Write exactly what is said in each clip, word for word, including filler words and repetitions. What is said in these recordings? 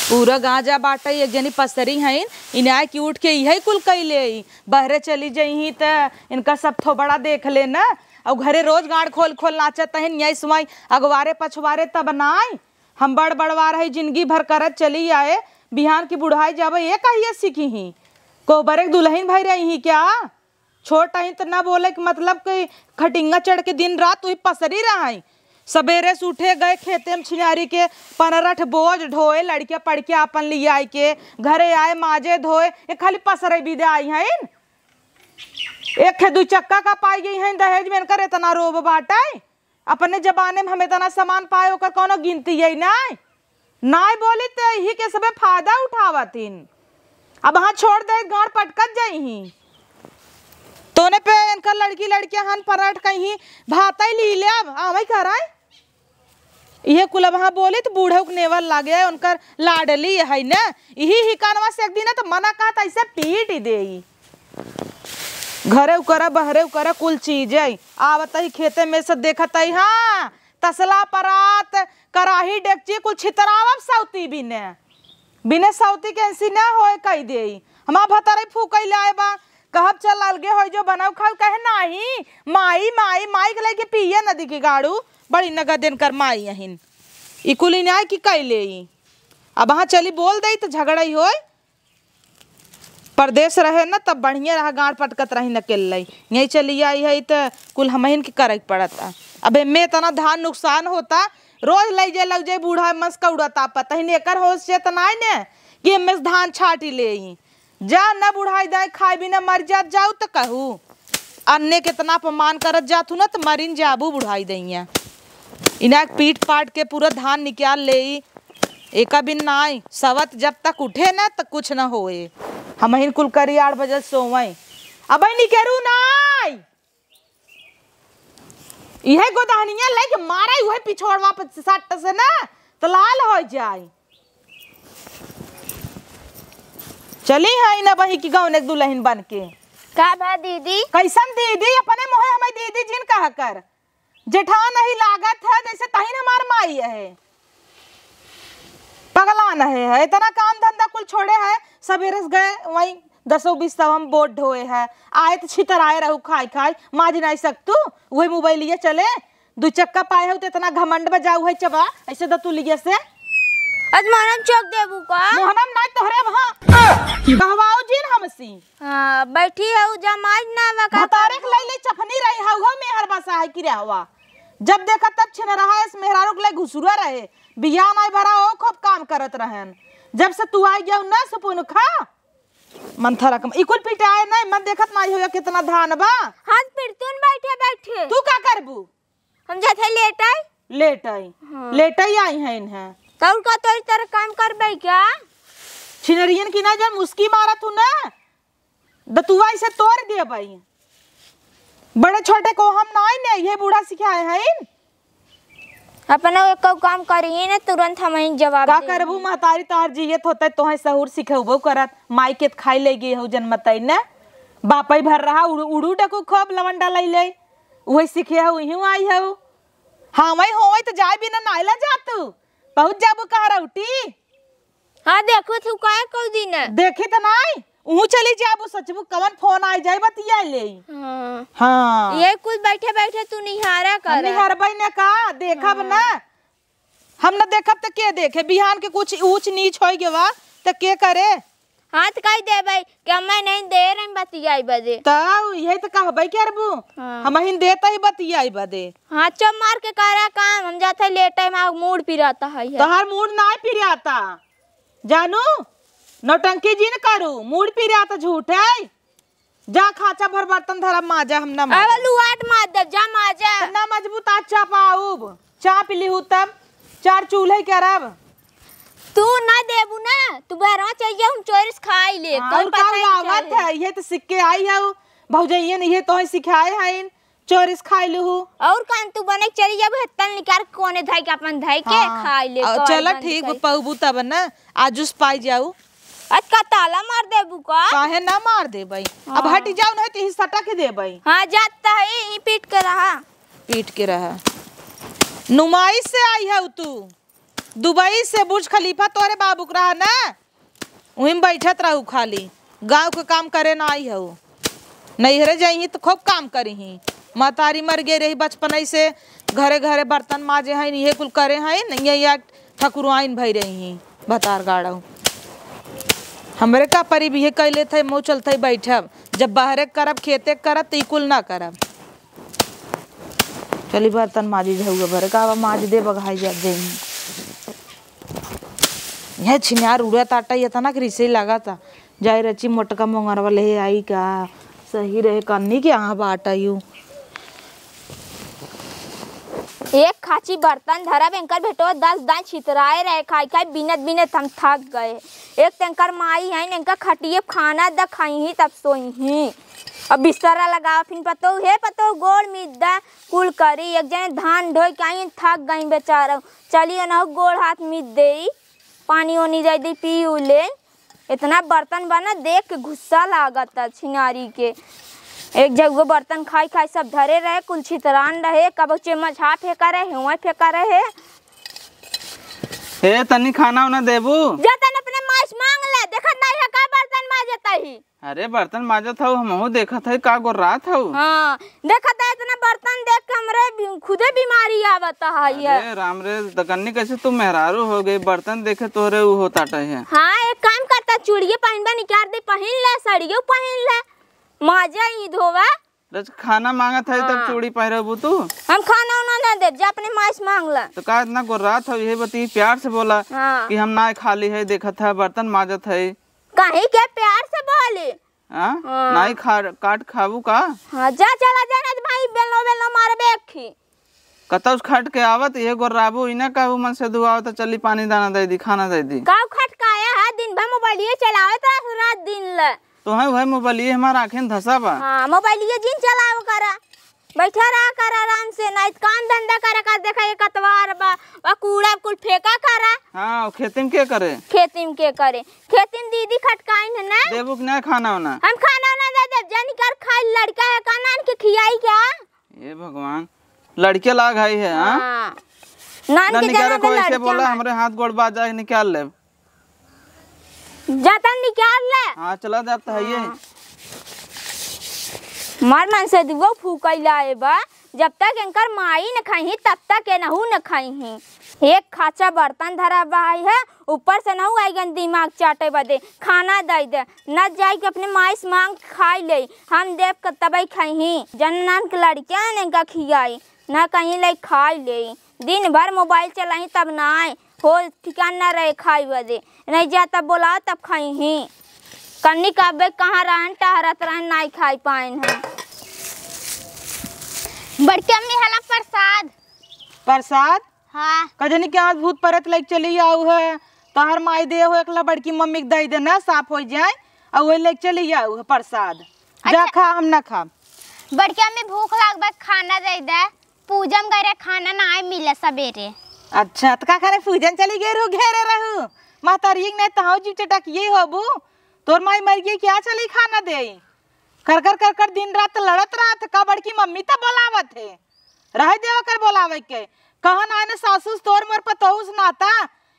पूरा गाँजा बाटइ, एक जनी पसरी हइन, इनाय कि उठ के इहइ कुल कइ लेइ। बहरे चली जइहीं त इनका सब थोबड़ा देख ले न। अउ घरे रोज गाँड़ खोल खोल नाचत हइन, यही सुआई अगवारे पछवारे तब नाय। हम बड़ बड़वार हई, जिनगी भर करत चली आए, बिहान की बुढ़ाई जाबइ, ए कहिया सिकिहीं? कोहबरे क दुलहिन भइ रहिहीं क्या? छोट हई त न बोले क मतलब कि खटिंगा चढ़ के दिन रात उही पसरी रहइ। सबेरे से उठे गए खेते म छिनारी के पनरठ बोझ ढोए, लड़किया पड़किया आपन लियाइ के घरे आए, माजे धोए, ए खाली पसरइ बिदे आई हइन। एक खे दुइ चक्का का पाइ गइ हइन दहेज म, इनकर एतना रोब बाटइ। अपने जमाने म हम एतना सामान पाए, ओकर कउनो गिनती हइ नाय। नाय बोली त इही के सबे फायदा उठावत हीं। अब हाँ छोड़ दे, गाँड़ पटकत जइहीं। तोने पे इनकर लड़की लड़किया हन पनरठ कहीं भातइ ली ले, अब आवइ करइ। इहे कुल अब हाँ बोली त बूढ़उ क नेवल लागे, उनकर लाडली हइ न। इही हिकानवा से एक दिन त मना कहत अइसे पीट देई। घरे उकरा, बहरे उकरा, कुल चीजइ। आवत ही खेते में से देखत ही, हाँ, तसला परात, कराही, डेकची, कुल छितरावब सौती बिने। बिने सौती के ऐसी न होए कहि देई। हमार भतरई फूकइ लाए बा, कहब चल अलगे होइ जो बनउ खाउ, कहे नाही, माई, माई, माई के लइके पिए नदी के गाड़ू, बड़ी नगदेन कर माई अहिन। ई कुल इनाय कि कइ लेई। अब हाँ चली बोल देई त झगड़इ होए। परदेस रहे न, तब बढ़िया रहा, गाँड़ पटकत रही न अकेल्लइ। यहीं चली आई है, त कुल हमहिन के करइ के पड़त है। अब एमे एतना धान नुकसान होता, रोज लइ जाए, लइ जाए, बूढ़ा मस कौड़ा तापत। तहिन एकर होश चेतना है न, कि एमे से धान छाटी लेई। जा न बुढ़ाई दाई, खाए बिना मर जात जाऊ त कहू। अन्ने के एतना अपमान करत जात हू न, त मरिन जाबू बुढ़ाई दइया। इनाक पीट पाट के पूरा धान निकाल लेई। एका बिन नाई, सवत जब तक उठे ना, त कुछ न होए। हमहिन कुल करी आठ बजे सोवई। अबे निकेरू नाई। इहे गोदहनिया लेके मारा, उहे पिछोड़वा पे सट से ना, त लाल होइ जाई। चली हई ना बही की गौने के दुलहिन बन के। का भा दीदी? कइसन दीदी? अपने मुँहे हमइ दीदी जिन कहा कर। जेठान ही लागत है, जइसे तहिन हमार माई है। पगलान है, है। एतना काम धंधा कुल छोड़े है, सबेरे से गए वहीं दसो बीस सौ हम बोट ढोए है। आए त छितराए रहू खाइ खाइ, माज नाई सकतू, उहे मोबाइलिया चले, दुइ चक्का पाए हउ त एतना घमंड बजाऊ है चबा, अइसे दतुलिया से। आज मोहनम चौक देबू का? मोहनम नाई तोहरे वहाँ कहवाओ जिन हमसी। हाँ, बैठी हउ, जमाई ना बा का भतारे के करबू? लइले चफनी रही हउ, हउ मेहर बसा है कि रहवा। जब देखा तब छिनरहा इस मेहरारू के लइ घुसुरा रहे। बियाह नाई भरा हो, खूब काम करत रहन। जब से तू आई गया ना सुपुन खा, मन थरक म-, ई कुल पिटाए नाई, मन देखत नाई होया कितना धान बा। हाथ पिरतुन बैठे बैठे। तू का करबू? हम जात है लेटइ। लेटइ। हाँ। लेटइ आई हैं इन्हें। तउर का तोरी तरह काम करबइ का? छिनरियन की ना जब मुस्की मारत हूँ ना, दतुआ इसे तोड़ देबइ। बड़े छोटे को हम नाई ने, ये बूढ़ा सिखाए हैं इन। अपना एक काम करी ही ना, तुरंत हम ही जवाब का दे करबू दी। महतारी तोहर जियत होते तोहे सहूर सिखेबो करत, माई के त खाई ले गई हो जनमतई ने, बापई भर रहा उड़ू, उड़ू डकू खूब लवंडा लइले। उहे सीखे हउ, इहू आई हउ। हाँ, वही होवई त जाए बिना नाइला जा तू। पहुँच जाबू कहा रउटी। हाँ, देखो तू काहे कउ दिन। देखी त नाई, उहू चली जाबू सचबू, कवन फोन आइ जाए बतिया लेई। हाँ। हाँ। ये कुछ बैठे बैठे तू निहारा हम कर। निहारबई ने का, देखब हाँ। ना। हम न देखब त के देखे? बिहान के कुछ ऊँच नीच होइ गवा त के करे? हाथ कहि देबइ कि हमें नहीं दे रही बतियाई बदे। त यही त कहबइ करबू। हाँ। हमहिन देत ही बतियाई बदे। हाँ, चुप मार के करा काम, हम जात है लेटे में, मूड पिरात है। तोहार मूड नाहीं पिरात। जानू, नौटंकी जिन करू, मूड पिरात झूठ है। जा खाचा भर बर्तन धरा, माजा, हम ना अब माजा। लुआट मार दे, जा माजा। त ना मजबूत, आज चाप आउब। चाप लिहू तब, चार चूल्हे करब। तू ना देबू ना, तू बहरवा चल जा, हम चोरी से खाई ले। हाँ, तोर और का पता ही लावत चले। है, ये तो सीख के आई है, भौजइयन ये तोहे सिखाए हैं, चोरी से खाई लिहू। और कान तू बने चली जाबू, हेतल निकाल के कोने धाई के अपन धाई के हाँ, खाई ले, और तोहार चला बंद ठीक, करी। पउबू तब ना, आजुस पाई जाऊ। आज का ताला मार देबू का? काहे ना मार देबई? अब हाँ। हटी जाओ, नहीं तो ही सटक देबई। हाँ, जात त है, ही पीट के रहा। पीट के रहा। नुमाइश से आई है तू? दुबई से बुर्ज खलीफा तोरे बाबू के रहा ना, वहीं बैठत रहू खाली, गाँव के काम करे ना आई हऊ। नैहरे जइहीं त खूब काम करिहीं। महतारी मर गए रही बचपनई से, घरे घरे बर्तन माजे हैं, इहे कुल करे हैं, नहीं या ठकुरवाइन भई रही हैं, भतार गाड़ऊ। हमरे का परी भी ये कैले थे, मऊ चलते बैठब, जब बहरे करब, खेते करब, त ई कुल ना करब। चली बर्तन माजी, झउआ भरे का बा, माज दे, बघाई जात जइहीं। यह छिनार उड़त आटा, ये तना के रिसे लागत। जाए रची मोटका मोंगरवा ले आई का, सही रहे कन्नी के यहाँ बाटा यू। एक खाची बर्तन धरब, एंकर भेटो दस दाई छितराए रहे, खाई खाई बिनत बिनत हम थक गए। एक त एंकर माई है, एंकर खटिए खाना द खाई ही तब सोई ही। अब बिस्तरा लगावा, फिन पतो हे पतो गोड़ मिद द कुल करी। एक जने धान ढोई के आई, थक गई बेचारा, चली ओनहु गोड़ हाथ मिद देई, पानी ओनी जाई दी पी उ ले। इतना बर्तन बा ना, देख के गुस्सा लागत है छिनारी के। एक जगह बर्तन खाई खाई सब धरे रहे, कुल छितरान रहे, कबो चम्मच हाँ फेंका रहे, हुआं फेंका रहे। हे, तनी खाना उना देबू? जा तनी अपने माई से मांग ले, देखत नहीं है का बर्तन माजत ही। अरे, बर्तन माजत हऊ, हमहू देखत हई का गोर्रात हऊ। हाँ, देखत है इतना बर्तन देख के हमरे भी, खुदे बीमारी आवत है ये। अरे राम रे, दकन्नी कैसे तू मेहरारू हो गई, बर्तन देखे तोहरे उ होत आटे है। हाँ, एक काम करता, चूड़िए पहनबा, निकाल दे, पहन ले, साड़ियों पहन ले, माजा ही धोवा। जब खाना मांगत है तब हाँ। चूड़ी पहरबू तू? हम खाना उना ना देब, जा अपने माई से मांग ला। तो का इतना गोर्रात हऊ, यही बती प्यार से बोला हाँ। कि हम ना खाली है, देखत है बर्तन माजत है। कहीं के प्यार से बोली। हाँ? हाँ। नाई खा, काट खाबू का? हाँ, जा चला जा, ना तो भाई बेलनो बेलनो मारबे एक ही। कतौ से खट के आवत, ये गोर्राबू, इना कहू मन से दुआओ तो चली पानी दाना दे दी, खाना दे दी। काऊ खट के आया है, दिन भर मोबाइलिए चलावे तो रात दिन ले। तो है वह मोबाइलिए हमार आँखें धसा बा। हाँ, मोबाइलिए जिन चलाओ करा। बैठा रहा कर आराम से, नाहीं त काम धंधा करा कर, देखा एक अतवार बा, वा कूड़ा कुल फेंका करा। हाँ, खेती में के करे? खेती में के करे? खेती में दीदी खटकाइन है ना। देबू कि ना खाना वाना? हम खाना वाना दे देब, जनी कर खाई लड़का है, का नान के खियाई क्या? हे भगवान, लड़के लाग है, हाँ? हाँ। नान ना के निकाले, जना के कोई से लड़का बोला, है। हमरे हाथ गोड़ बाज जाए, निकाल लेब। जाता निकाल ले। हाँ, चला जाता है ये। हाँ। मार मन से दुगो फूकैला ए बा, जब तक एनकर माई न खाई, तब तक एनहू न खाई। एक खाचा बर्तन धरा बा है, ऊपर से नहू आई गन दिमाग चाटे बदे, खाना दे दे, न जाई के अपने माई से मांग खाई ले, हम देख के तबई खाई। जन नान के लड़कियां ने का खियाई, न कहीं ले खाई ले, दिन भर मोबाइल चलाई तब ना आए। हो ठिकान ना रहे खाई बदे, नहीं जा तब बोलाओ तब खाई ही। कन्नी का अबे कहाँ रहन, टहरत रहन, नाई खाई पाइन है। बड़की अम्मी हला प्रसाद। प्रसाद? हाँ। कजनी के आज भूत परत लइके चली आऊ है, तोहर माई दे हो एकला बड़की मम्मी के दई दे ना, साफ हो जाए, और वही लइके चली आऊ है प्रसाद। जा अच्छा। खा, हम ना खा। बड़की अम्मी भूख लाग बा, खाना दे दे। पूजम गए रहे, खाना ना आए मिले सबेरे। अच्छा, त का करे पूजन चली गए रहू, घेरे रहू? महतारी के नहीं तहाऊ जीव चटक ये होबू। तोर माई मर गई क्या चली खाना दे? कर कर कर कर दिन रात लड़त रहत, का बड़की मम्मी त बोलावत है। रह देवा कर बोलावे के। कहन आने सासू से तोर मोर पतोहू से नाता।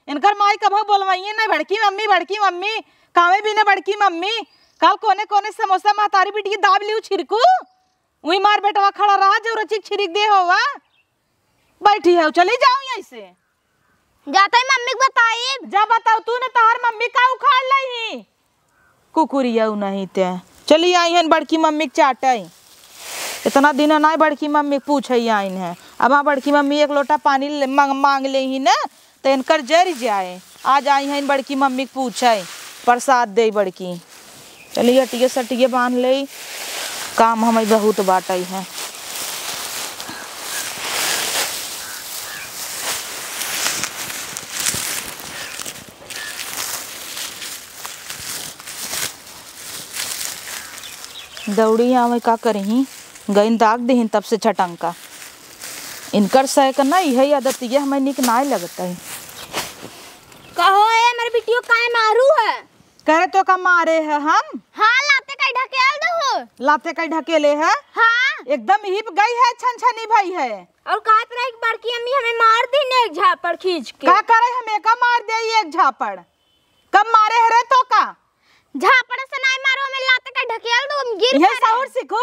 इनकर माई कभो बोलवाइए नहीं, बड़की मम्मी, बड़की मम्मी। कावे भी ने बड़की मम्मी। काल कोने कोने समोसा महतारी बिटिया दाब लियो छिरकू। उही मार बेटवा खड़ा रहा, जो रचिक छिरिक दे होवा। बैठी है, चली जाओ यहीं से। जाते ही मम्मी के बताई। जा बताओ, तू ने तहार मम्मी का उखाड़ लई ही। कुकुरिया उ नहीं ते। चली आई हन बड़की मम्मी के चाटे। इतना दिन ना बड़की मम्मी के पूछे आइन है। अब हाँ बड़की मम्मी एक लोटा पानी ले, मांग, मांग ले ही ना। त इनकर जरि जाए। आज आई हैं बड़की मम्मी के पूछे, प्रसाद दे बड़की। चलिए, अटिए सटिए बांध ले, काम हमें बहुत बाटई है। दौड़ी आवे का करही, गइन दाग देहिन तब से छटंका। इनकर सै क ना इहे आदत, ये हमें निक नाय लगत है। कहो ए, हमर बिटियो काहे मारू है? करे तो का मारे है हम? हाँ, लाते काहे ढकेल दहो। लाते काहे ढकेले है? हाँ। एकदम हिप गई है, छनछनी भई है। और कहत रही कि बड़की अम्मी हमें मार दी ने एक झापड़ खींच के। का करे, हम एका मार दे एक झापड़। कब मारे है रे तोका? झापड़ से नाई मारो, हमें लात का ढकेल दो, हम गिर यह पड़े। सहूर सीखू,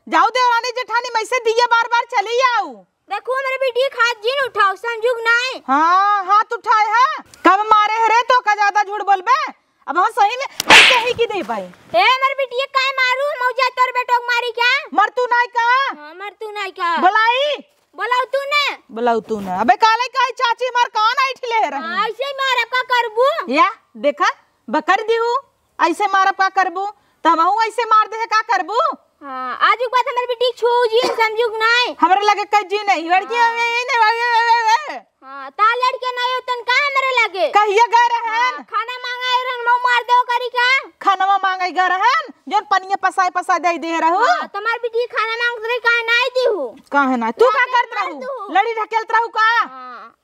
जाऊ देवरानी जेठानी में से दिया बार बार चली आऊ। देखो, हमरे बिटिया के हाथ जिन उठाओ, समझू कि नाई? हाँ, हाथ उठाए है। कब मारे है रे तोका, ज्यादा झूठ बोलबे? अब हम सही में ऐसे ही की दे भाई। ए, हमरे बिटिया के काहे मारू? मौजा तोर बेटो के मारी क्या? मर तू नाई का? हाँ, मर तू नाई का? बोलाई? बोलाऊ तू ने? बोलाऊ तू ने? अबे काले काहे चाची हमार कान ऐठ ले रही? हाँ, ऐसे ही मार, अब का करबू? या, देखा, बकर दिहू, ऐसे मारब का करबू? त हमहू ऐसे मार दे, का करबू? हाँ, आज के बाद हमरे बिटिया के छू जिन, समझू कि नाई? हमरे लगे कई जी नहीं, लड़की हाँ। हमें यही नहीं, हाँ, ता लड़के नाई होतन का हमरे लगे? कहिया गए रहन? हाँ, खाना मांगा है रहन, मऊ मार दे करी का? खानवा मांगे गए रहन, जौन पनिया पसाए पसाए दे दे रहू। हाँ, तुम्हार बिटिया खाना मांगत रही, काहे नाई दिहू? काहे ना? तू का करत रहू? लड़ी ढकेलत रहू का? हाँ।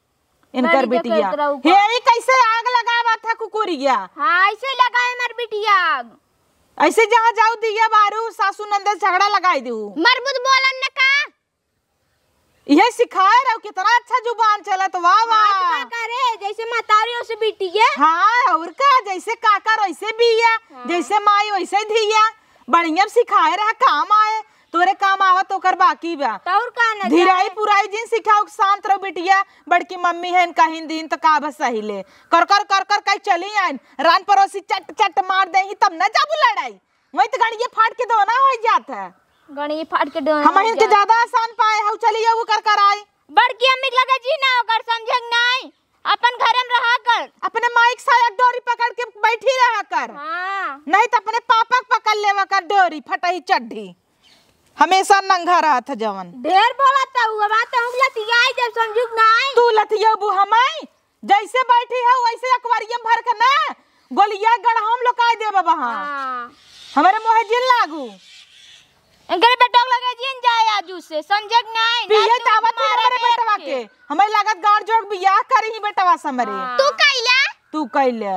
इनकर बिटिया। हे, ई कैसे आग लगावत है कुकुरिया? हाँ, ऐसे लगाए हमर बिटिया आग। ऐसे जहाँ जाऊ दिया बारू, सासू नंद से झगड़ा लगाई दू। मरबुद बोलन न का? इहे सिखाए रहो, कितना अच्छा जुबान चलत, वाह, वाह। हाँ, तो का करे, जैसे महतारी वैसे बिटिया। हाँ, और का, जैसे काका वैसे बिया, हाँ। जैसे माई वैसे धिया। बढ़िया सिखाए रहा, काम आए, तोरे काम आवत ओकर बाकी बा। तो और का न धीराई जाए। पुराई जिन सिखाओ, शांत रहो बिटिया, बड़की मम्मी है, इनका हिंद हिंद तो का बस सही ले। कर कर कर कर कई चली आइन, रान परोसी चट चट मार देही तब न जाबू लड़ाई। वही तो गणिये फाट के दोना हो जात है। गणिये फाट के दोना हम हो हिंद के जात। ज्यादा आसान पाए हऊ, चली आऊ कर कर आई। बड़की अम्मी के लगे जी ना ओकर समझे के नाई, अपन घरे में रहा कर। अपने माई के साया डोरी पकड़ के बैठी रहा कर। हाँ। नहीं तो अपने पापा के पकड़ लेवा कर डोरी, फटही चड्ढी। हमेशा नंगा रहत है जवन। ढेर बोलत है, उ बात हम लतियाई जब समझू के नाई। तू लतियबू हमाई? जैसे बैठी है वैसे अकवरियम भर के ना गोलिया गढ़ हम लोकाई देबे बहा। हाँ। हमरे मोहे जिन लागू। इनकरे बेटवा के लगे जिन जाए आजू से, समझे के नाई, ना पिए तू तावत मारे हमरे देख बेटवा के। के। हमें लागत गांड जोड़ बियाह करी ही बेटवा से हमरे। हाँ। तू कइला? तू कइले?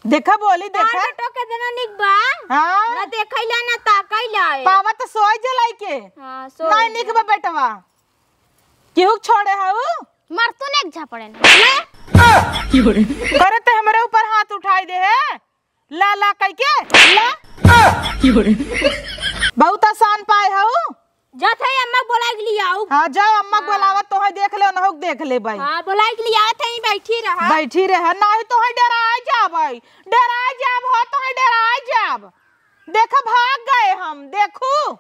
देखा बोली, तार देखा। बेटो के देना निक बा। हाँ। ना देखैला, ना ताकैला है। पावा तो सोई जलाई के। हाँ, सोई नहीं निक जा। बा बेटवा। केहू के छोड़े हऊ? मर तू ने एक झापड़े ना। करे ते हमरे ऊपर हाथ उठाई दे है। ला ला कह के, ला। बहुत आसान पाए हऊ। जात है अम्मा बोलाई के लिए आऊ। हाँ, जाओ अम्मा हाँ। बोलावत तो है, देख ले, उन्हों देख ले भाई। हाँ, बोलाई के लिए आवत है, बैठी रहा। बैठी रहा, नहीं तो है डराए जाब भाई, डराए जाब हो, तो है डराए जाब। देखो भाग गए हम, देखू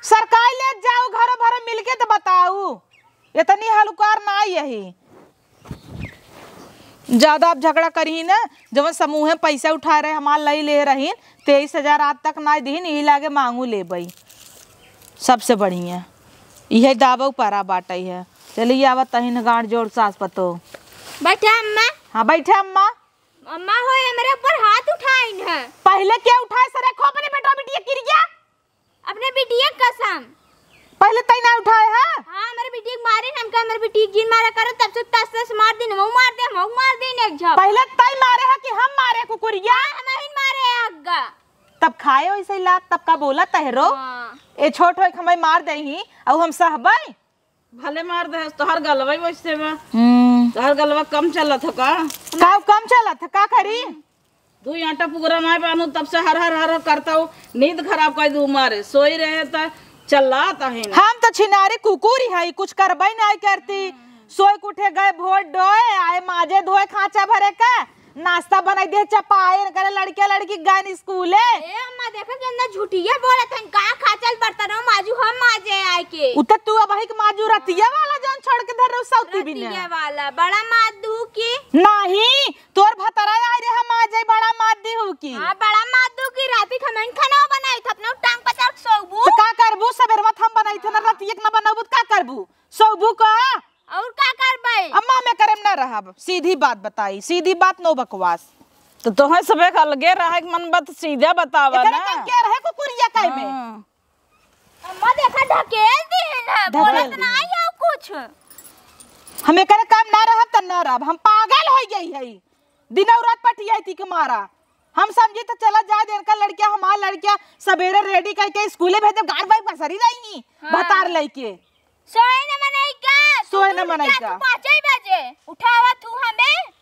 सरकार ले जाऊ, घरों भरों मिलके तो बताऊ। इतनी हलुकार ना यही। ज्यादा अब झगड़ा करी ना, जवन समूहे पैसा उठा रहे, हमार लई ले रहीन, तेईस हजार आज तक ना दीन, यही लागे मांगू लेबई। सबसे बढ़िया इहे दाबऊ परा बाटई है। चलिए आवा तहिन गांड जोड़ सास पतो। बैठे अम्मा। हाँ बैठे अम्मा। अम्मा हो, हमरे ऊपर हाथ उठाइन है। पहले क्या उठाए सरे, खो अपने बेटवा बिटिया किरिया। अपने बिटिया के कसम। पहले तई ना उठाए है? हाँ, हमरे बिटिया के मारे, हमका हमरे बिटिया के जिन मारा करे, तब से तस तस मार दिन, मऊ मार दे, मऊ मार दिन एक झप। पहले तई मारे है कि हम मारे कुकुरिया? हाँ, हमहिन मारे है अग्गा। तब खाए वैसे ही लात, तब का बोला तहरो? हाँ। ए छोट होए के हमें मार दे ही, अउ हम सहबई? भले मार दे, तोहर गलवा ही वैसे बा। हम्म। तोहर गलवा कम चलत ह का? का कम चलत ह, का करी? दुई आटा पुगरा नाय बानू, तब से हर हर हर हर करता हूँ, नींद खराब कर दू मारे, सोई रहे त चल्ला तहिन। हम तो छिनारी कुकुरी हई, कुछ करबई नाय करती। सोए के उठे गए भोर डोए, आए माजे धोए खांचा भरे का, नाश्ता बनाई दे चपाए, करे लड़के लड़की गए स्कूले। ए अम्मा, देखो कितना झूठिया बोलत हन, का खाचल बर्तनों माजू हम माजे आए के। उ त तू अबहिक माजू रतिया वाला जौन छोड़ के धर रहो सौती बिना। रतिया वाला, बड़ा मार दू की। नाही, तोर भतरा आए रे हम माजे बड़ा मार दी हूँ की। हाँ, बड़ा मार दू की, राती के हमन खाना बनाई थ, अपना टांग पर चढ़ के सोबू। तो का करबू, सबेरवा त हम बनाई थे ना, रतिया के ना बनाबू त का करबू? सोबू का? और का करबे? अम्मा, हमें करे में ना रहब। सीधी बात बताई, सीधी बात, नो बकवास। तो तोहे सबे के अलगे रहे के मन बा, तो सीधा बतावा एकरे ना। कम के रहे कुकुरिया काहे में? हाँ। अम्मा, देखा, ढकेल दी है ना, ढकेल बोलत दी। ना आई हो कुछ। हम एकरे काम ना रहब, त ना रहब। हम पागल हो गई है, दिन और रात पटियाई थी के मारा। हम समझी तो चला जाए दे, इनका लड़किया, हमार लड़किया सबेरे ready करके स्कूले भेजे, गाड़ बाई पसरी रही ही, हाँ। भतार लइके। सोए न मनई का, तू सोए न दूध मनई का, का। तू पाँचे बजे उठावा तू हमें।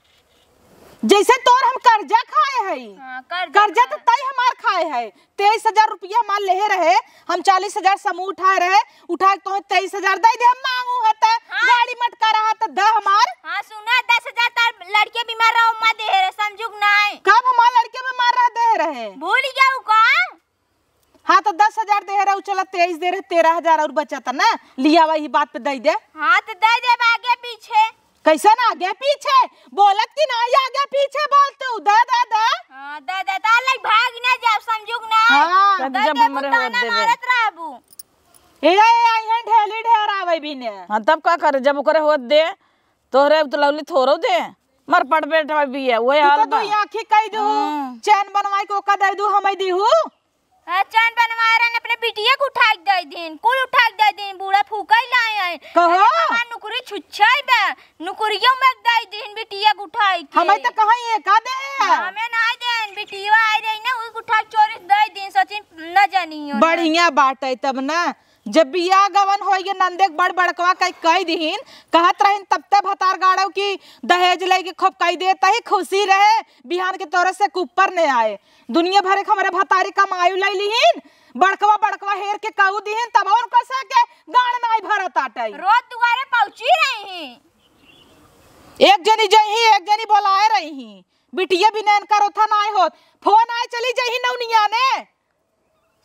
जैसे तोर हम कर्जा खाए हई। हाँ, कर्जा कर्जा खा। तो तई हमार खाए है। तेईस हजार रुपया हमार लेहे रहे, हम चालीस हजार समूह उठाए रहे, उठा के तोहे तेईस हजार दे दे, हम मांगू है त हाँ। गाड़ी मटका रहा त द हमार। हाँ, सुना, दस हजार तार लड़के बीमार रहो, मत दे रहे, समझुक नाय। कब हमार लड़के बीमार रहा दे रहे? भूल गया का? हाँ, तो दस हजार दे रहे, चला तेईस दे रहे, तेरह हजार और बचा था ना, लिया वही बात पे दे दे। हाँ, तो दे दे आगे पीछे। कैसे ना आगे पीछे? बोलत कि ना आगे पीछे बोलते हो, दे दे दे। हाँ, दे दे, तार लग भाग ना जाओ, समझुक ना। हाँ। कद दे जब दे, हमरे ताना होत देबे। मारत रहबू। ए, ए, आई हैं ढेली ढेर आवे बिने। हाँ, तब का करे, जब ओकरे होत दे, तोहरे उतलौली थोरो दे, मर पड़ बैठा बिया, वही तू हाल तो बा। दुई आँखी कह दू, हम्म। चैन बनवाई के ओका दे दू, हमें दीहू। हाँ, चैन बनवाए रहन, अपने बिटिया के उठा के दे दिन, कुल उठा के दे दिन, बूढ़ा फूका ही लाए हैं। कहो। अरे, हमार नुकरी छुच्छाई बा, नुकरियों में दे दिन बिटिया के उठाई के। हमें तो कहाँ ये का दे? हमें ना देन, बिटिया आई रही ना, उही के उठा के चोरी से दे दिन, सचिन न जानी हो ना। बढ़िया बात है तब ना, जब बियाह गवन होइगे नंदे के बड़ बड़कवा कई कई दिहिन, कहत रहिन तब ते भतार गाड़व की दहेज लइके खूब कई देत ही खुशी रहे, बिहान के तोरे से ऊपर ने आए। दुनिया भरे के हमरे भतारी कमायु लइ लिहिन, बड़कवा बड़कवा हेर के कहू दिहिन, तब और कसे के गाड़ नाई भरत आटई। रोज दुआरे पहुँची रही। एक जनी जइही, एक जनी बोलाए रही। बिटिया भी नैन करोथा नाई होत, फोन आए चली जइही नौनिया ने।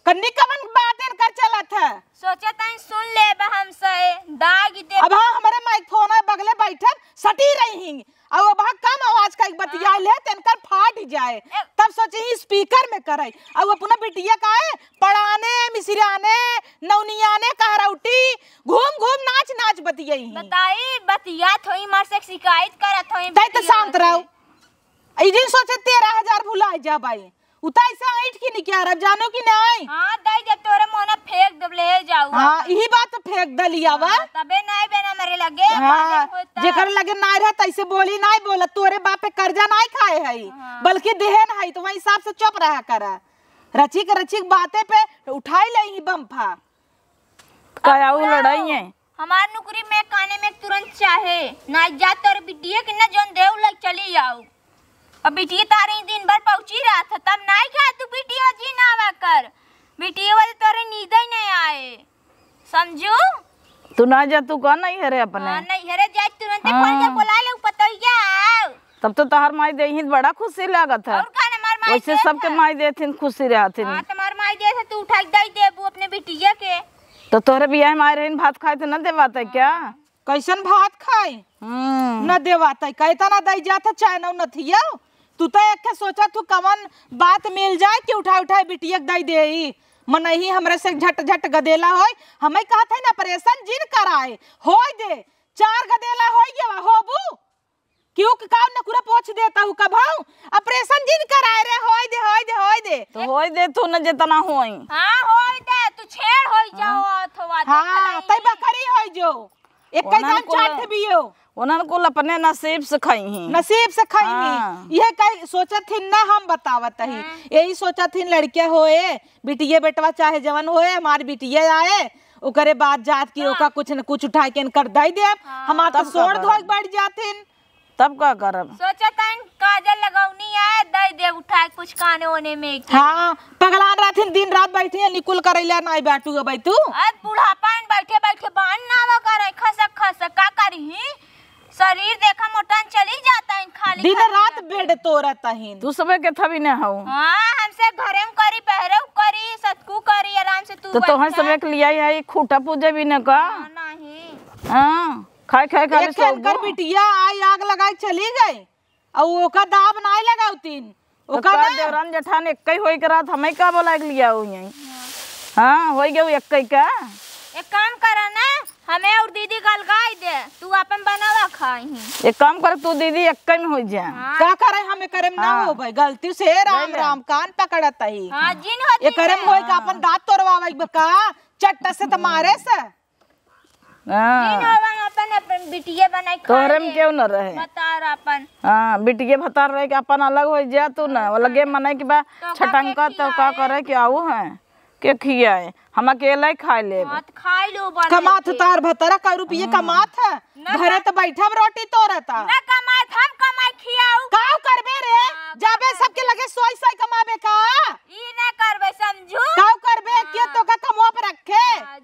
कन्नी कवन बात इनकर चलत है? सोचत हई सुन लेब हमसे, दाग दे। अब हाँ, हमरे माइक फोन है, बगले बैठब, सटी रही हिंग। अब अब हाँ कम आवाज का एक बतिया हाँ। ले, त इनकर फाट जाए। ए- तब सोचे ही स्पीकर में करे। अब अपना बिटिया का है, पड़ाने, मिसिराने, नौनियाने, कहरौटी, घूम घूम नाच नाच बतियाई ही। बताई, बतियात होई, मार से शिकायत करत होई तै तो बिटिया शांत से। रहो। ई दिन सोचे तेरह हजार भुला जा भाई। उ त ऐसे ऐंठ के निकाल, अब जानो कि नहीं? हाँ, दे दे, तोरे मोना फेंक देब, ले जाऊ हाँ, अपन। यही बात तो फेंक दलिया बा। हाँ, तबे नहीं बेना मरे लगे, हाँ, बातें होता। जेकर लगे नाई रहे, तैसे बोली नाई बोला, तोरे बाप पे कर्जा नाई खाए हई, हाँ। बल्कि देहन हई, तो वही हिसाब से चुप रहा करा। रचिक रचिक बातें पे उठाई ले ही बम्फा। का अब आऊ बुलाओ। लड़ाई है? हमार नुकरी में काने में तुरंत चाहे, ना जा तोर बिटिया के ना जौन देव लग चली जाऊ। अब बिटिया तारे दिन भर पहुंची रहा था, तब नाई कहा तू बिटिया जी ना आवा कर। बिटिया वाले तोरे नींद ही नहीं आए, समझू? तू ना जा, तू का नहीं हरे अपने? हाँ, नहीं हरे जाए, तुरंते हाँ। फोन के बुला ले, पतोहिया आओ। तब तो तोहर माई देही त बड़ा खुशी लागत है। और का ना, हमार माई वैसे देत सबके है। माई देथिन, खुशी रहथिन। हाँ, तुम्हार माई देत है, तू उठा के दे देबू अपने बिटिया के। तो तोहरे बियाह में आए रहिन, भात खाए तो न देवाते क्या? हाँ। कैसन भात खाई? हम्म। न देवाते, कहता ना दई जात है, चाहे न नथिया। तू तो एक के सोचा, तू कवन बात मिल जाए कि उठा उठा बिटिया के दई देई। मनही हमरे से झट झट गदेला होई, हमें कहत है ना ऑपरेशन जिन कराए, होई दे, चार गदेला होई गया, होबू? क्यों के काम न पूरा पोछ देता हूँ कब हूँ? ऑपरेशन जिन कराए रे, होई दे, होई दे, होई दे। तो होई दे तू न जितना होई। हाँ, होई दे, तू छेड़ होई जाओ हाँ। अथवा हाँ, देखलाई। तै बकरी होई जो। एक ओनन काम कुल, चाट बियो। ओनन कुल अपने नसीब से खाई ही। नसीब से खाई ही। हाँ। यह कई सोचत ही ना हम बतावत ही। हाँ। यही सोचत ही लड़के होए, बिटिया बेटवा चाहे जवन होए, हमार बिटिया आए, ओकरे बाद जात की हाँ। ओका कुछ न कुछ उठा के इनकर दई देब। हाँ। हमार तो तब का सोड़ करब? धोए के बैठ जाथिन। तब का करब? सोचत हन काजल लगौनी आए, दई देब उठा के कुछ काने ओने में के। हाँ, पगलान रहथिन, दिन रात बैठी है, निकुल करैला नाई बाटू अबै तू। आज बुढ़ापा में बैठे बैठे बान नावा करे, खसक खसक का करी? शरीर देखा मोटान चली जाता है खाली दिन खाली रात बैठे। बेड तोरत हन। तू सबे के थवी न हऊ। हाँ, हमसे घरे में करी, बहरे में करी, सतकू करी, आराम से तू तो तोहन बैठा। सबे के लिया है, खूटा पूजे भी न का? हाँ, नहीं। हाँ। खाए खाए खाली एक सोगो। इनकर बिटिया आई आग लगाई चली गई, और ओका दाब नाई लगावतीन। तो ओका का ना देवरान जेठान एक्कई होई के रहत, हमें का बोला के लिया हुई हैं? हाँ, होई गयो एक्कई का। एक काम करा ना, हमें और दीदी गलगाई दे, तू अपन बनावा खाई ही। एक काम कर, तू दीदी एक्कई में होई जा। हाँ। का करे, हमें करे में ना हाँ। हो भाई, गलती से राम ले ले। राम कान पकड़त ही। हाँ, जिन होती ये करे में है। होई का, अपन दांत तोड़वावे के बा का, चट्टा से तो मारे से। हाँ। जिन होवा अपन, अपन बिटिया बनाई खा तोहरे में ले। केहू न रहे। भतार अपन। हाँ, बिटिया भतार रहे के अपन अलग होइ जा तू ना, अलगे मने के बा तो का छटंका के तो का खियाए? करे के आऊ है? के खियाए? हम अकेले ही खाए लेब। हाँ, तो खाई लो बना कमात के। तार भतारा का रुपये हाँ। कमात है? ना घरे का- तो बैठब रोटी तोरता। ना कमात, हम कमाई खियाऊ। काऊ करबे रे? हाँ, जाबे बना सबके के। लगे सोई सोई कमाबे का? ई ना करबे, समझू? काऊ करबे? हाँ। के तो का कमवा पर रखे? हाँ,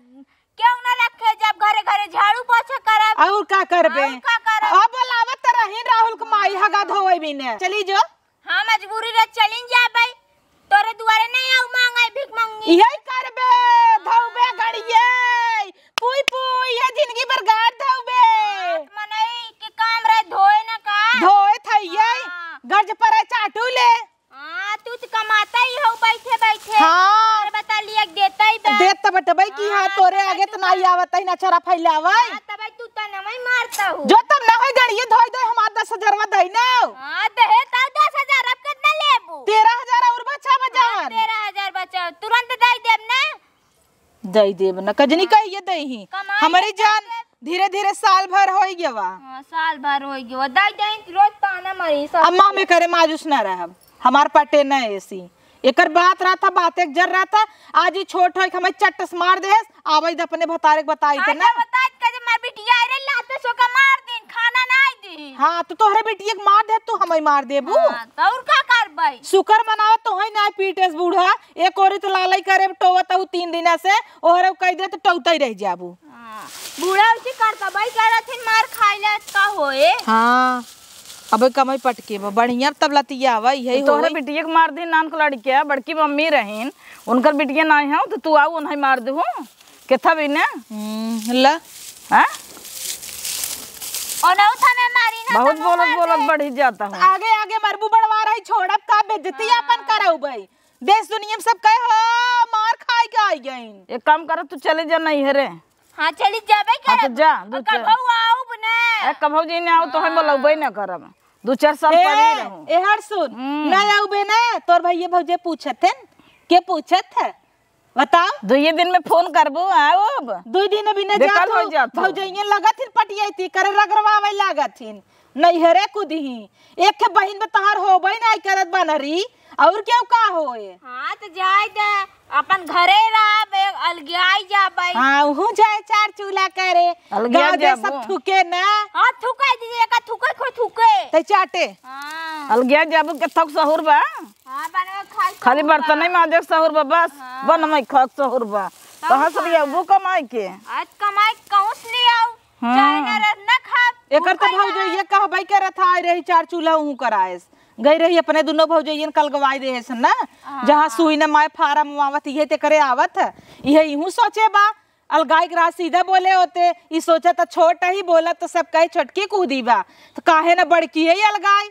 क्यों ना रखे, जब घरे घरे झाड़ू पोछा करब? और का करबे? और का करब? अब बोलावत त रहीन राहुल के माई हगा धोवे बिने। चली जो। हाँ, मजबूरी रे, चलिन जाबे। तोरे दुआरे नहीं आऊ मांगे, भीख मांगी। यही करबे, धोबे गड़िए। पुई पुई, ये जिंदगी भर गाड़ धोबे। मनई के काम रे, धोए ना का? धोए थइये। हाँ। गर्ज परे चाटू ले। हाँ, तू तो कमाता ही हो बैठे बैठे। हाँ। अरे बता लिया, देता ही बा। देत त बटबई की हाँ, हाँ, तोरे तब आगे तू त नाई कर- आवत ही ना चरा फैलावे। हाँ, तब तू त नमई मारता हो। जो तब ना होई गड़िए धोई दे हमार दस हजारवा दई ना। हाँ, दे हे तब दस हजार, अब कितना लेबू? तेरह हजार और बचा हाँ, बजान। तेरह हजार बचा, तुरंत दई देब ना। दई देब ना, कजनी हाँ। कहिए दई ही। कमाई हमारी के जान दे देब। धीरे धीरे साल भर होई गवा। हाँ, साल भर होई गवा। दई दई रोज ताना मारी सब। अम्मा हमें करे माजूस ना रहब। हमार पटे न एसी। एकर बात रहता, बात एक जर रहता। आज ही छोट होई के हमें चट्ट से मार देस, आवई द अपने भतारे के बताई के हाँ, ना। जब बताई के जब मार बिटिया आई रे, लाते सो के मार दिन, खाना ना आई दी। हाँ, तो तोहरे बिटिया के मार दे, तू हमें मार देबू। हाँ, तो और का करबई? शुक्र मनाओ तोहई ना पीटेस बूढ़ा, एक ओरी तो लालई करे टोवत हूँ तीन दिना से, ओहरे कह दे तो टौतई रह जाबू। हाँ, बूढ़ा उसी करतबई करत हिन, मार खाइला का होए? हाँ, अबे कमाई पटके बा, बढ़िया तब लतिया आवा, यही तो तोहरे होई। बिटिया के मार दी, नान के लड़किया, बड़की मम्मी रहीन, उनकर बिटिया नाई हौ, तो तू आऊ उन्हें मार देहू, केथा भी ना? हम्म, ला। हाँ? ओनहु थाने मारी ना, बहुत तब बोलत मार बोलत दे। बढ़ी जाता हूँ। आगे आगे मरबू बड़वा रही, छोड़ब का बेइज्जती हाँ। आपन करउबई। देश दुनिया में सब कहे हो, मार खाई के आई गईन। एक काम कर, तू चले जा नैहरे। हाँ, चली जाबे हाँ, तो करब। जा, दू अब चार कबहू आउब ना। ए, कबहू जी ने आउ, तो हम हाँ। बोलबे ना करब। दू चार साल ए, पड़ी रहूं। ए, हर सुन, हम्म। ना आउबे ना, तोर भैया भौजे पूछत हन। के पूछत है? बताओ। दुइये दिन में फोन करबो, आउब। दुइ दिन अभी ना बेकल जात हो हो। जात हो। भौजइये लगत हिन पटियैती, करे रगड़वावे लागत हिन। नैहरे कुदही। एक ठे बहिन बा तहार होबे नाई करत बनरी, और केहू का होए? हाँ, तो जाए दे, अपन घरे रहबे, अलगियाई जाबे। हाँ, उहू जाए चार चूल्हा करे। अलगिया गाँव दे जाबो। सब थूके ना। हाँ, थूके दीजिए, का थूके, खो थूके। तै चाटे। हाँ। अलगिया जाबो के थक सहूर बा। हाँ, बनवे खाए खाली सहूर बर्तन बा। नहीं मांजे सहूर बा, बस। हाँ। बनवे खाए सहूर बा। तब कहाँ से का? लियाबो कमाई के? आज कमाई कहूँ से लियाऊ? हाँ। चाहे ना रह, ना खाब, एकर तो भूखल भौजइये ना। कहबे करत है, आई रही चार चूल्हा उहू कराएस। गई रही अपने दुनो भौजइयन कलगवाई देहेस ना। हाँ। जहाँ सुई न माय फारम आवत, इहे ते करे आवत है। इहे इहू सोचे बा, अलगाई के राह सीधा बोले होते। ई सोचा त छोट ही बोला त सब कहे छोटकी कूदी बा। त काहे न बड़की है अलगाई?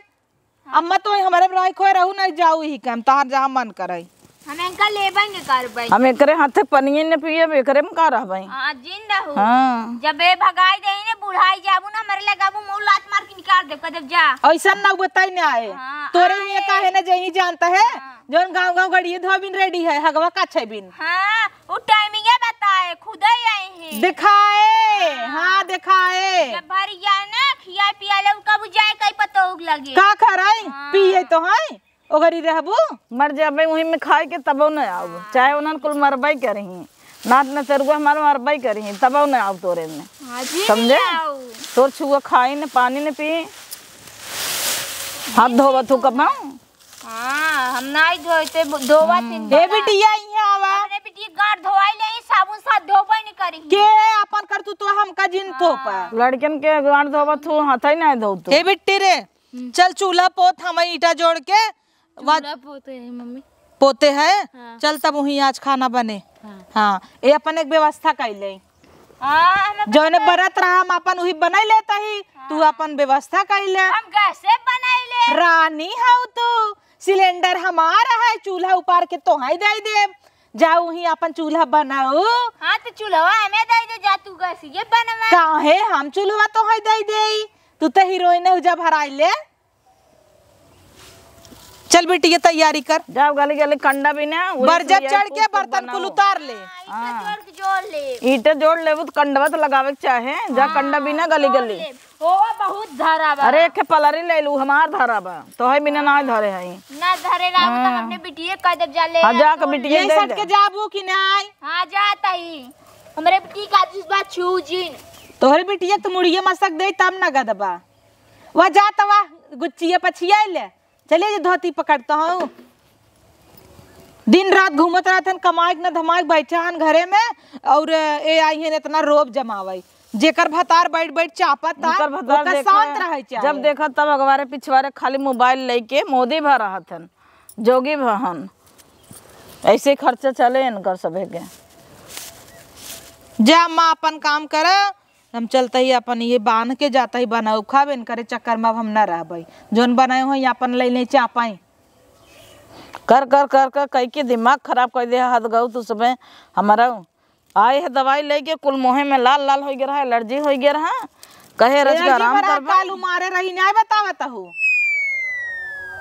अम्मा तो हमरे में राय खोए रहू नहीं जाऊ ही काम, तहार जहाँ मन करे। हम इनका लेबे नहीं करबे। हम एकरे हाथे पनिये न पियब, एकरे में का रहबे? हाँ, जिन रहू। हाँ। जब ए भगाई देही ने, बुढ़ाई जाबू ना, हमरे लगाबू, मुँह लात मार के निकाल देब, कह देब जा। ऐसा ना बताई ना आए। हाँ, तोरे आए। लिए काहे ना जही जानता है, हाँ। जौन गाँव गाँव गड़िए धोबिन रेडी है, हगवा का छै बिन। हाँ, उ टाइमिंगे बताए, खुदे आई है। दिखाए, हाँ। हाँ, दिखाए। जब भर जाए ना, खिया पिया ले, उनका बुझाए कहीं पतोह लगे। का खराई? हाँ। पिए तो है। ओगरी रहबू? मर जाबे वहीं में खाए के, तबो न आऊ। हाँ। चाहे उन्हन कुल मरबे करही, नात नतरुआ हमार मरबे करही, तबो न आऊ तोरे में। हाँ जी, समझे? नहीं आऊ। तोर छुआ खाई न, पानी न पी, हाथ धोवत हो कब हम? हाँ, हम नाई धोते, धोवत हम्म। ए बिटिया, इहाँ आवा। अपने बिटिया गांठ धोवाई ले, साबुन साथ धोबे नहीं करी। के अपन कर तू तो हमका जिन हाँ। थोपा। लड़कन के गांठ धोवत हो, हाथ ही नहीं धोतू। ए बिट्टी रे, हम्म। चल चूल्हा पोत, हम ईटा जोड़ के वा-, चूल्हा पोते हैं, मम्मी। पोते हैं? हाँ। चल, तब वहीं आज खाना बने। हाँ। हाँ, ये अपन एक व्यवस्था कर ले। हाँ, हम जौने बरत रहा, हम अपन वही बनाई लेता ही, तू हाँ। अपन व्यवस्था कर ले। हम गैसे बनाई ले। रानी हऊ तू, सिलेंडर हमार है, चूल्हा उपार के तोहाई दे देब। जा वहीं अपन चूल्हा बनाऊ। हाँ, तो चूल्हा हमें दे दे, जा तू गैस ये बनवा। काहे हम चूल्हा तोहाई दे देई? तू तो हीरोइन हो, जा भराई ले। चल बेटी, ये तैयारी कर। जाओ गली गली कंडा बीना, वही बरजा से चढ़ के कुल बर्तन कुल बनाओ। उतार ले। हाँ, ईंटा हाँ। जोड़ के जोड़ ले। ईंटा जोड़ लेबू तो कंडवा तो लगावे के चाहे। जा हाँ, कंडा बीना गली जोड़ गली। ले। ओ, बहुत धरा बा। अरे, एक ठे पलरी ले लू, हमार धरा बा। तोहे बिना ना धरे हई। ना धरे रहू, तब हाँ। अपने बिटिये कह देब जा ले हाँ, आ, जा के जोड़ बिटिये ले। दे सट दे। के जाबू कि नाई? हाँ, जात हई। हमरे बिटिये का जिस बात छू जिन। तोहरे बिटिये तो मुड़िये मसक दे, तब ना गदबा। वा जा तवा गुच्चिया पछिया ले। चलिए जी, धोती पकड़ता हूँ। दिन रात घूमत रहत हन, कमाइक न धमाइक, बैठे हन घरे में, और ए आई हन इतना रोब जमावई। जेकर भतार बैठ बैठ चापत था, उनकर भतार ओकर देखे, शांत रहे चाहे। जब देखा तब अगवारे पिछवारे खाली मोबाइल लेके मोदी भा रहत हन, जोगी भा हन। ऐसे खर्चा चले इनकर सभे के। जा अम्मा, अपन काम कर। हम चलत ही अपन ये बांध के जात ही बनाऊ खाब, इनकरे चक्कर में अब हम न रहबई। जौन बनाए होई अपन ले ले चापाई। कर, कर, कर, कर, कई के दिमाग खराब कर दे हद गऊ तू सबे हमारा। आए है दवाई लेके, कुल मुँहे में लाल लाल होइ गया रहा, एलर्जी होइ गया रहा। कहे रज के एलर्जी आराम बड़ा करबा। कालू मारे रही, नाय बतावत हूँ।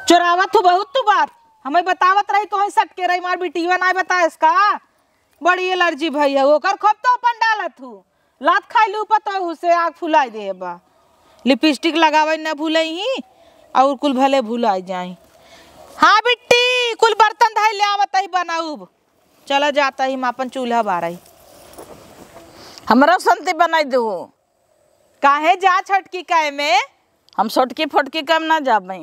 चोरावत हूँ बहुत तू बात। हमें बतावत रही तो सटके रही, मार बिटिया नाय बताएस का? बड़ी एलर्जी भई है, ओकर खोप तो अपन डालत हूँ। लात खाई लू पतोहू से आग फुलाई दे बा। लिपस्टिक लगावे न भूलई ही, और कुल भले भुलाई जाई। हाँ बिट्टी, कुल बर्तन धाई ले आवत ही बनाऊब। चला जात ही, हम अपन चूल्हा बारई। हमरो संती बनाई दू। काहे जा छोटकी काहे में? हम छोटकी फोटकी काम ना जाबई।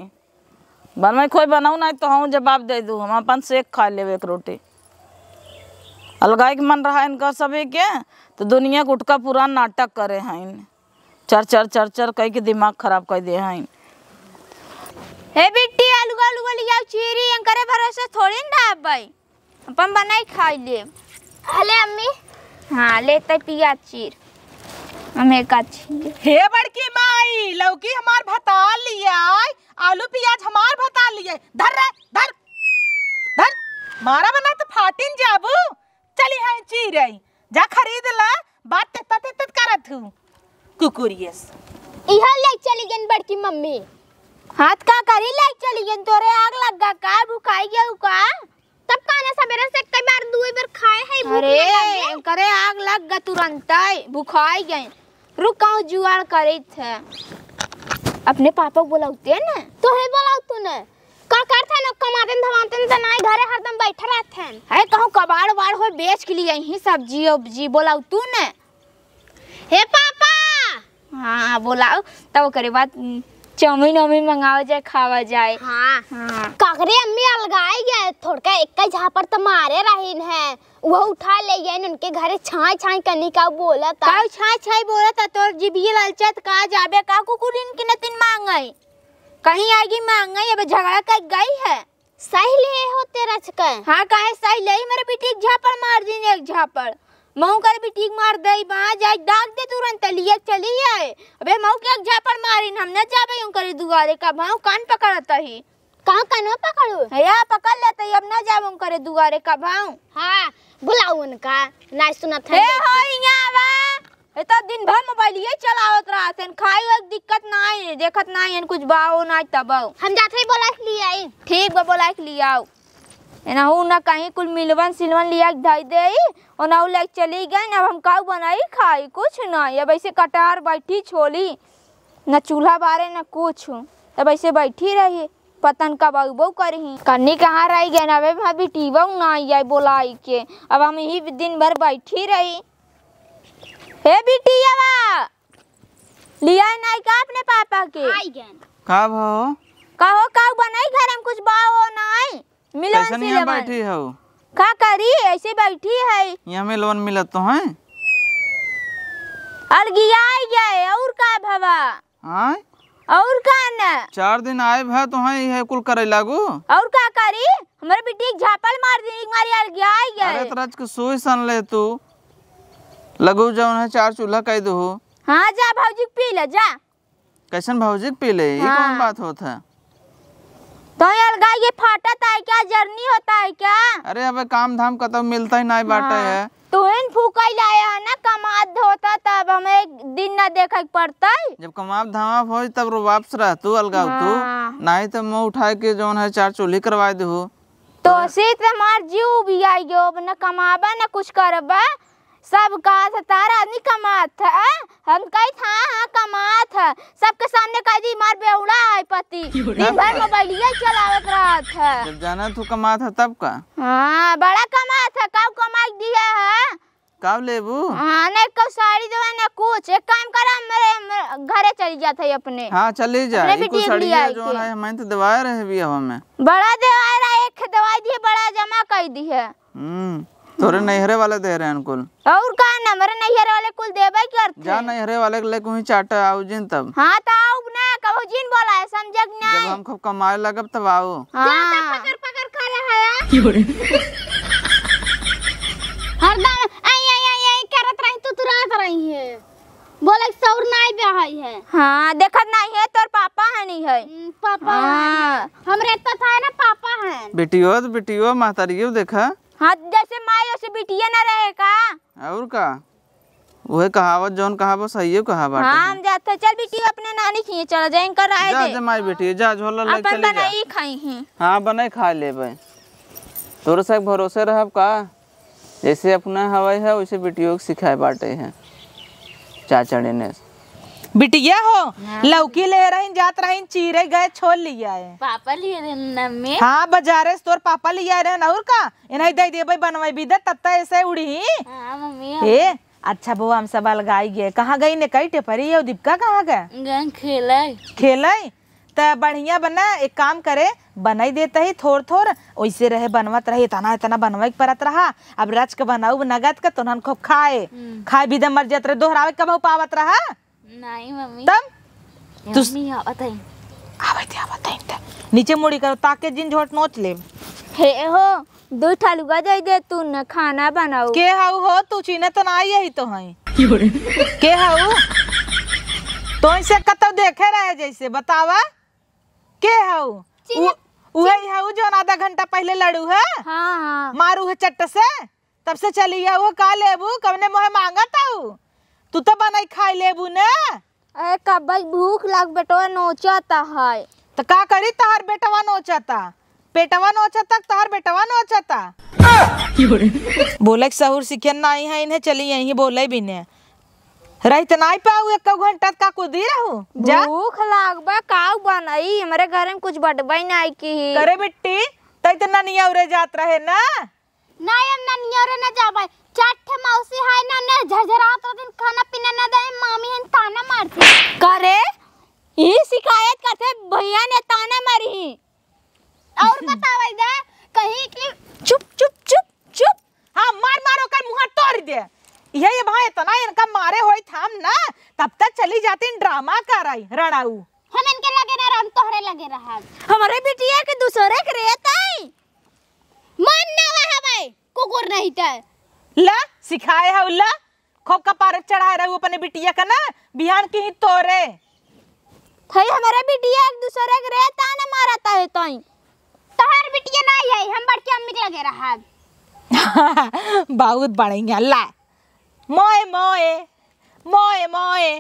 बनवाई खोई बनाऊ ना तो हम जवाब दे दू, हम अपन सेक खा लेब एक रोटी। अलगाई के मन रहा इनका सभी के, तो दुनिया गुटका पूरा नाटक करे हैं। चर चर चर चर कह के दिमाग खराब कर दे हैं। हे बिट्टी, अलुआ अलुआ लियाओ चीरी, इनकरे भरोसे थोड़ी ना रहबई। अपन बनाई खाई ले। हले अम्मी। हाँ, ले तै पियाज चीर। हम एक आध छील ले। हे बड़की माई, लौकी हमार भतार लियाई, आलू पियाज हमार भतार लियाई। धर रे, धर, धर। मारा बना तो फाटिन जाबू। चली हाँ चीरई। जा खरीद ला, बात तेत तेत करत हूँ। कुकुरियस। इहो ले चली गन बड़की मम्मी। हाथ का करी ले चली गन, तोरे आग लग गा का, भुखाई गऊ का? तब काने सबेरे से कई बार दुई बार खाए है, भूख अरे, ना लगे। करे आग लग गा तुरंतै, भुखाई गए। रुक, कहूँ जुआड़ करित है। अपने पापा को बोलाउते न। तोहे बोलाउतू न। का करत है न, कमाते न धमाते न, त नाई घरे हरदम बैठे रहत है। है कहूँ कबाड़ उबाड़ हो बेच के लिए यहीं सब्जी उब्जी, बोलाउतू न। हे पापा! हाँ, बोलाओ, तब ओकरे बाद, उम, चाउमीन वाउमीन मंगावा जाए, खावा जाए। हाँ। हाँ। काकरे अम्मी अलगाई गए, थोड़का एक झापड़ त मारे रहीन है, वो उठा ले गए उनके घरे छाई छाई कनी का बोलत आ। काऊ छाई छाई बोलत आ, तोर जिभिये ललचत का जाबे का कुकुरिन के नतिन मांगई, कहीं आगी मांगई, अब झगड़ा कर गई है। सही ले होते रचके। हाँ, काहे सही ले? मेरे बेटी एक झापड़ मार दीन, एक झापड़। महू करे बेटी के मार दे, वहाँ जाए डाक दे तुरंत, लिए चली आए। अबे महू के एक झापड़ मारिन, हम न जाबे यूं करे दुआरे का, महू कान पकड़त ही। कहाँ कानवा पकड़ू? है या पकड़ लेते ही, अब न जाबे यूं करे दुआरे का भाऊ। हाँ, बुलाओ उनका, ना सुनत है हे देखी। हो, यहाँ आवा। ए तो दिन भर मोबाइलिये चलावत रहत हन, खाई वाई के दिक्कत नाई है, देखत नाई हन कुछ बा हो नाई तब हो। हम जात हई बोलाइ के लिए आई। ठीक बा, बोलाइ के लिए आओ। एनहू ना कहीं कुल मिलवन सिलवन लिया के धई देई, ओनहू लेके चली गई। अब हम काऊ बनाई खाई, कुछ नाई। अब ऐसे कटार बैठी छोली, ना चूल्हा बारे ना कुछ, तब ऐसे बैठी रही। पता न कब अउबो करही। कन्नी कहाँ रहि गइन? अबे भाभी टीवा ना आई बोलाई के। अब हम यही दिन भर बैठी रही। हे बिटियावा, लियाए नाई का अपने पापा के? आई गइन। का भो? कहो का बनाई घर में कुछ बाओ नाई? मिलन कैसन यहाँ सिलवन। बैठी हो? का करी, ऐसे बैठी है। यहाँ मिलवन मिलत तो है। अलगियाई गए, और का भवा? हाँ? और का न? चार दिन आए भा तो हैं, इहे कुल करे लागू। और का करी? हमरे बिटिया के झापड़ मार दी, एक मारी अलगियाई गए। अरे तो रात के सोई सन ले तू। लगू जौन है चार चूल्हा कह दो। हाँ, जा भौजी के पी ले, जा। कैसन भौजी के पी ले? ये हाँ। कौन बात होत है? तो ये अलगाई ये फाटत है क्या? जर्नी होता है क्या? अरे अबे काम धाम कतौ मिलता ही नाई बाटे हाँ। है। तुहिन फूकइ लाए है ना, कमात धोता, तब हमें एक दिन ना देखे के पड़तइ। जब कमाब धामाब होई तब रुबाब से रह तू, अलगाव तू। हाँ। नाहीं त मुँह उठाए के जौन है चार चूल्ही करवाए देहू। तो से त हमार जीव भी आई गयो, अब न कमाबा न कुछ करबा। सब कहा था तार आदमी कमात है, हम कही था हाँ कमात है, सबके सामने कह दी मार बेवड़ा है पति, दिन भर मोबाइलिया चलावत रहत है। जब जाना तू कमात है तब का? हाँ, बड़ा कमात है, काऊ कमाई दिया है। काऊ लेबू? हाँ, नहीं कऊ साड़ी देवे न कुछ, एक काम करा, मेरे, मेरे घरे चली जात है अपने। हाँ, चली जा, अपने ई कुछ बिटिया के साड़िया लियाई जौन के। है, मैं तो देवाए रहे बियाह में। बड़ा देवाए रहा, एक दवाई दिए, बड़ा जमा कर दी है। हम्म, तोरे नैहरे वाले दे रहे हैं कुल। और का, हमरे नैहरे वाले कुल देबे करते। जा नैहरे वाले के लेके वहीं चाटा आऊ जिन तब। हाँ, तो आऊ ना, कबो जिन बोला है, समझे कि जब नहीं? हम खूब कमाए लगब तब आऊ। हाँ। ज्यादा पकड़ पकड़ करे है। हरदम आई आई आई आई करत रही, तू तुरात रही है। बोले सौर नाई ब्याहई है। हाँ, देखत नाहीं है, तोर पापा है नहीं है। हम्म, पापा हाँ। है। हमरे तो था ना, पापा है। बिटियो तो बिटियो, महतारियो देखा। हाँ, जैसे माई वैसे बिटिया ना रहे का? और का? उहे कहावत, जौन कहावत सहियो कहा बाटे हाँ, है। हम जाते, चल बिटियो अपने नानी खिए चला जाए, इनका राय जा, दे। जा माई बेटी, जा झोला लेके अपन चली जा। बनाई खाई ही। हाँ, बनाई खा लेबे। तोरे से भरोसे रहब का? जैसे अपना हवाई है, वैसे बिटियो के सिखाए बाटे है। चाचड़े ने। बिटिया हो, हाँ। लौकी ले रहीन, जात रहीन, चीरे गए, छोल लिया है। पापा लिए रहे न में। हाँ, बाजारे से तोर पापा लिया रहे न, और का? इन्हें दे देबे, बनवाई भी दे, तब तक ऐसे उड़ी। हाँ, मम्मी, हम ए, अच्छा बउआ, हम सब अलगाई गए। कहाँ गई ने कई टेपरी और दीपिका कहाँ गए? गए खेले। खेले? त बढ़िया बना, एक काम करे, बनाई देत ही थोर थोर, ओइसे रहे बनवत रही, इतना इतना बनवाई के परत रहा। अब रच के बनाऊ नगद के, तोहन खूब खाए, हम्म। खाए बिदा मर जात रहे, दोहरावे कबहू पावत रहा। नहीं मम्मी। तब? तू मम्मी आवत है। आवत है, आवत है त। नीचे मुड़ी करो, ताके जिन झोट नोच लेब। हे हो, दो ठा लुगा दे दे, तू न खाना बनाऊ। के हऊ हो? तू चीन्हे तो ना आई यही तो हई। के हऊ? तो इसे कतौ देखे रहे जैसे, बतावा? के हऊ? चीन्हे, उ-, उहे चीन्हे। हऊ जौन आधा घंटा पहिले लड़ू है? हाँ, हाँ। मारू है चट्ट से? तब से चली आऊ, का लेबू? कवने मुँहे माँगत आऊ? तू तो बनाई खाई लेबू ने। ए, कब्बई भूख लाग, बेटवा नोचत है। त का करी, तहार बेटवा नोचता? पेटवा नोचता, तहार बेटवा नोचता। बोले के सहूर सिखे नाई है इन्हें, चली यहीं बोले बिने। रहित नाई पाऊ एक घंटा का कुदी रहू। जा। भूख लागबा, काऊ बनाई? हमरे घर में कुछ बटबई नाई की। करे बिट्टी, तई त ननिया उरे जात रहे ना। ना, हम ना नियरे ना जाबै। चार ठे मौसी है ना, ने झरझरात रहतिन, खाना पीना ना दे, मामी हन ताना मारती। करे, ई शिकायत करते, भैया ने ताना मारी। और बतावै दे, कहीं कि चुप, चुप, चुप, चुप। हाँ, मार, मार ओकर मुँह तोड़ दे। ये, ये भाई इतना इनका मारे होई थाम ना, तब तक चली जाती ड्रामा कराई, रड़ाऊ। हम इनके लगे ना रहम, तोहरे लगे रहब। हमरे बिटिया के दूसरे के रेत आई। मन ना हवे, कुकुर नहीं त। ला, सिखाए हऊ ला, खूब कपारे चढ़ाए रहू अपने बिटिया का ना, बिहान की ही तोरे। थई हमरे बिटिया एक दूसरे के रे ताना मारत है तई। तोहार बिटिया नहीं है, हम बड़की अम्मी के लगे रहब। बहुत बढ़िया, ला। मोए, मोए, मोए, मोए।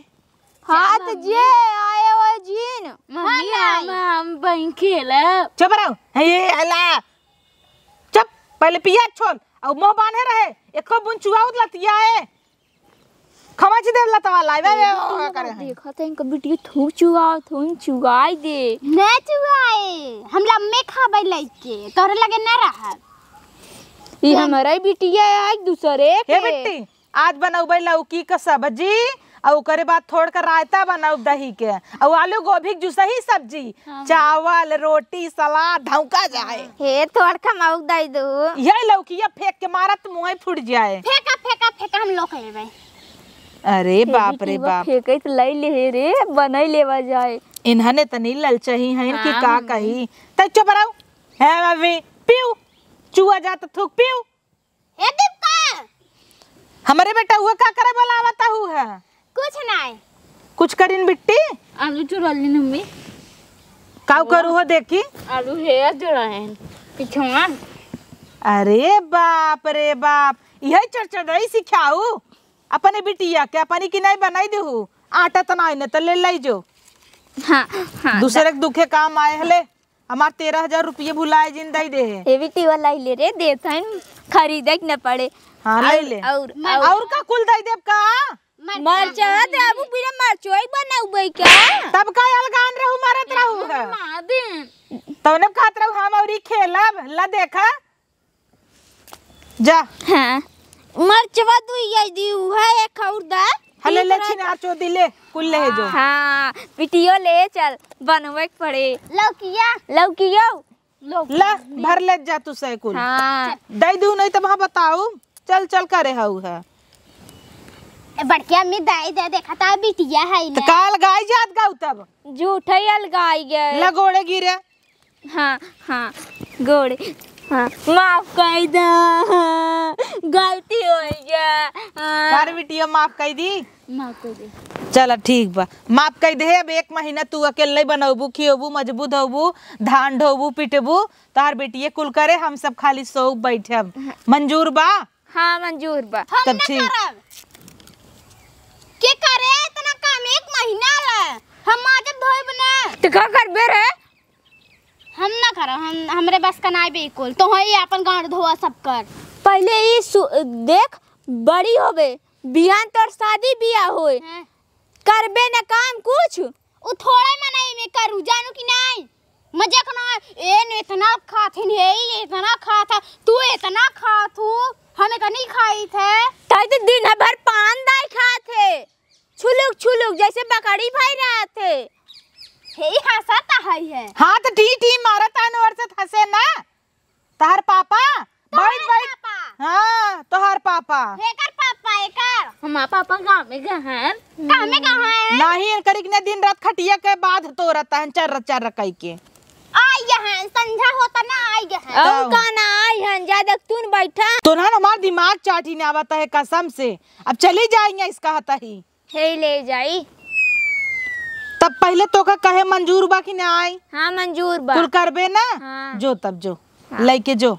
हाँ, त जे आए वो जीन। मम्मी, हाँ, हम, हम बहिन खेलब। चुप रहो। हे, ये, अला। चुप, पहले पिया छोल, और मुँह बांधे रहे। एको बूंद चुआउत लतिया है। खमाची देव लतवा लाई, वे, वे, वे, वे, करे हैं। देखा था इनका बिटिया थूक चुआओ, थूक चुआई दे। न चुआए, हम लम्मे खाबै लइके, तोहरे लगे न रहब। ई हम हमारा ही बिटिया है, आज दूसरे हे के। बिट्टी, आज बनौबै लौकी क सब्जी, और ओकरे बाद थोड़ क रायता बनौब दही के, और आलू गोभी क जुसही सब्जी, हाँ, हाँ। चावल, रोटी, सलाद, धौंका जाए। हे, थोड़ क मऊ दई दू। यह लौकिया फेंक के मारत मुँह फूट जाए। फेंका, फेंका, फेंका, हम लोग लेबै। अरे हे बाप रे बिटिया बाप। फेंकैत लई ले हे रे, बनई लेवा जाए। इन्हने तनी ललचही हैं कि हाँ, का मम्मी। कही। तै चुप रहो। हे मम्मी, पीऊ। चुआ जात थूक, पीऊ। ए दीपका। हमरे बेटा हुआ का करे बोलावत हू है? कुछ नाय। कुछ करिन बिट्टी? आलू चुरा लीन मम्मी। काऊ करू हो देखी? आलू हे चुरा है। पिछवा। अरे बाप रे बाप, इहे चरचरई सिखाऊ अपने बिटिया के, अपनी की नहीं बनाई देहू। आटा त नाई न त ले लाई जो। हाँ, हाँ, दूसरे के दुखे काम आए हले। हमार तेरह हजार रुपये भुलाए जिन दई दे। ए बिटिया लाई ले रे, देत हन, खरीदे के न पड़े। हाँ, लाई और, ले। और, और, और का कुल दई देब का? मरचा। मरचा देबू, बिना मरचोई बनाउबे का? तब का अलगान रहू, मारत रहू है। माँ दे। तौने खात रहू हम औरी खेलब, ला देखा। जा। हाँ। मरचवा दुई आई दी, उहा एक और दा। हले ले छिनार चोदी ले, कुल ले जो। हाँ, बिटियो ले चल, बनवे के पड़े। लौकिया। लौकियो। ला, भर ले जा तू सैकुल। हाँ। दई दू नहीं तो वहाँ बताऊ। चल, चल करे हऊ है। ए, बड़की अम्मी, दई दे, देखा ता बिटिया है तो ना। काल गाय जात गाऊ तब। झूठे अलगाई गए। ला गोड़े गिरे। हाँ, हाँ, गोड़े। हाँ, माफ कर दे। गलती हो गया। हाँ। कार बिटिया माफ कर दी। माफ कर दे। चला ठीक बा, माफ कइ दे। अब एक महीना तू अकेले बनउबू, खियउबू, मजबूत होबू, धान ढोबू, पिटबू, तोहार बेटिये कुल करे, हम सब खाली सो बैठब। हाँ। मंजूर बा? हाँ, मंजूर बा। हम तब ना ठीक। करब। के करे इतना काम एक महीना ले? हम माजब धोइब ना। तो का करबे रे? हम ना करब, हम, हमरे बस का नाई बिल्कुल। तो है ये अपन गांड धोआ सब कर। पहले ई सु-, देख, बड़ी होबे, बिहान तोर शादी बियाह होए। हाँ। करबे न काम कुछ? उ थोड़े मनई में करू, जानू कि नाई? मजाक ना, ए न इतना खाथिन हे, ये इतना खात है, तू इतना खात हू, हम इतनी खाई थे। ताई तो दिन भर पान दाई खात है, छुलुक छुलुक जैसे बकरी भाई रहत है। हे हंसा ता है, है। हाँ तो ठी ठी मारत है, अनवर से हंसे ना। तोहार पापा? बैठ, तोहार बैठ। पापा। हाँ, तोहार पापा। एकर पापा, एकर। हमार पापा गाँव में गए हैं। गाँव में गए हैं? नहीं, एकर इतने दिन रात खटिया के बाद तो रहता है, चर्र चर्र कई के। आई गए हैं, संझा होता ना, आई गए हैं। और तब। का ना आई हैं, जा देख तू न बैठा। तो ना हमार दिमाग चाटी ने आवता है कसम से। अब चली जाएंगे इसका हता ही। हे ले जाई। तब पहिले तोका कहे मंजूर बा कि ना आई? हाँ, मंजूर बा। कुल करबे ना? हाँ। जो तब जो। हाँ। लइके जो।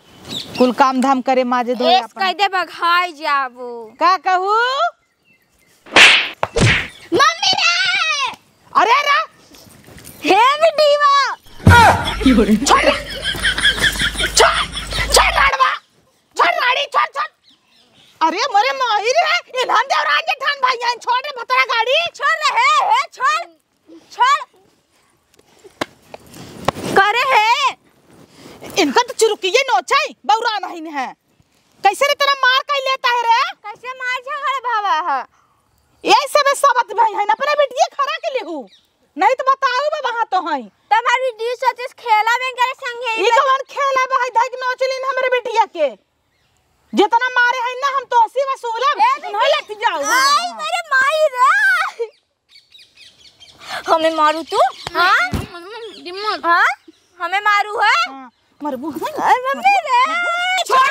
कुल काम धाम करे, माजे धोए एस अपन। कह दे बघाई जाबो। का कहू? मम्मी रे! अरे रे! हे बिटिया! छोड़ रे! छोड़! छोड़ लाड़वा! छोड़ गाड़ी, छोड़, छोड़। अरे मोरे माई रे, इन्हन देवरान जेठान भाई हैं, छोड़ रे भतरा गाड़ी। छोड़ रे, हे, हे, छोड़, छोड़। करे हे। इनका तो चुरुकिये नोचाई, बौरा नहीं है। कैसे रे तेरा मार कई लेता है रे? कैसे मार झगड़ा भावा है? यही सब सबत भाई है, अपने बिटिये खरा के लेहू। नहीं तो बताऊ बा वहाँ तो है। तब हमार बिटिये सोचिस खेला में करे संगे। ई कौन खेला बा, है धक नोचलिन हमरे बिटिया के। जितना मारे हैं ना, हम तो अस्सी वसूलब। ए, नहीं लेती जाओ। आई, मेरे माई रे। हमें मारू तू? हाँ? मम्मी, मम्मी, मम्मी। हाँ? हमें मारू है? हाँ, मरबू है। अरे मम्मी रे। छोड़,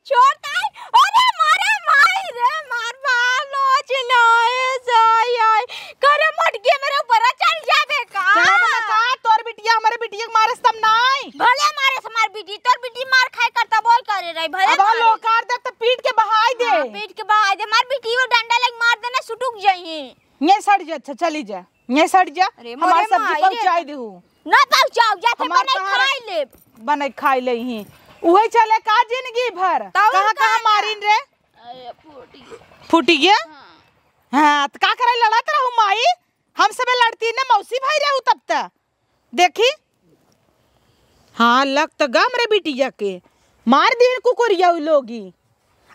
छोड़ ताई। अरे मारे माई रे, मार मार लो चिल्लाए जाई आई। करे मटके मेरे ऊपर चढ़ जाबे का? चढ़ाबे ना का? तोर बिटिया हमरे बिटिया के मारे तब नाई। भले मारे से मार बिटी, तोर बिटी मार खाए करता बोल करे रही, भले अब हम मारे। लोकार दे तो पीट के बहाई दे। हाँ, पीट के बहाई दे। मार बिटी वो डंडा लग मार देना, सुटुक जाई। ये सड़ जा, अच्छा, चली जा। ये सड़ जा। अरे, हमार मोरे सब्जी माई रे। पहुँचाई देहू। ना पहुँचाओ, जाते हमार बनाई तोहरा खाई लेब। बनाई खाई ले ही। उहे चले का जिंदगी भर? तब कहाँ, का कहाँ ना? मारिन रे? अरे, फूटी गया। फूटी गया? हाँ। हाँ, त का करे लड़त रहू माई? हम सबे लड़ती ने मौसी भाई रहू तब त। देखी? हाँ, लग त गम रे बिटिया के। मार दीन कुकुरिया उ लोगी।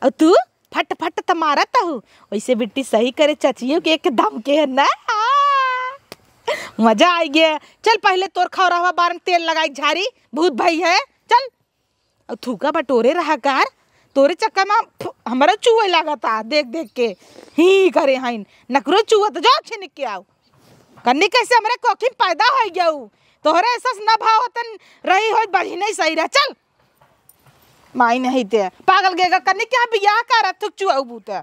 अउ तू फट फट त मारत हू। वैसे बिट्टी सही करे चचियो के एकदम के है ना। हाँ। मजा आई गया। चल पहले तोर खौरावा बार में तेल लगाई झारी, भूत भाई है। चल। अउ थूका बटोरे रहा कार, तोरे चक्कर में फु-, हमरो चुए लागता देख देख के। ही करे हइन, नकरो चुअत, जाओ छिनिक के आओ। कन्नी कैसे हमरे कोखी में पैदा होइ गऊ, तोहरे एहसास न भाव होतन रही होत बहिने सही रह। चल। माई नहीं ते पागल गेगा कन्नी के यहाँ बियाह करत थुक चुआऊ बूते।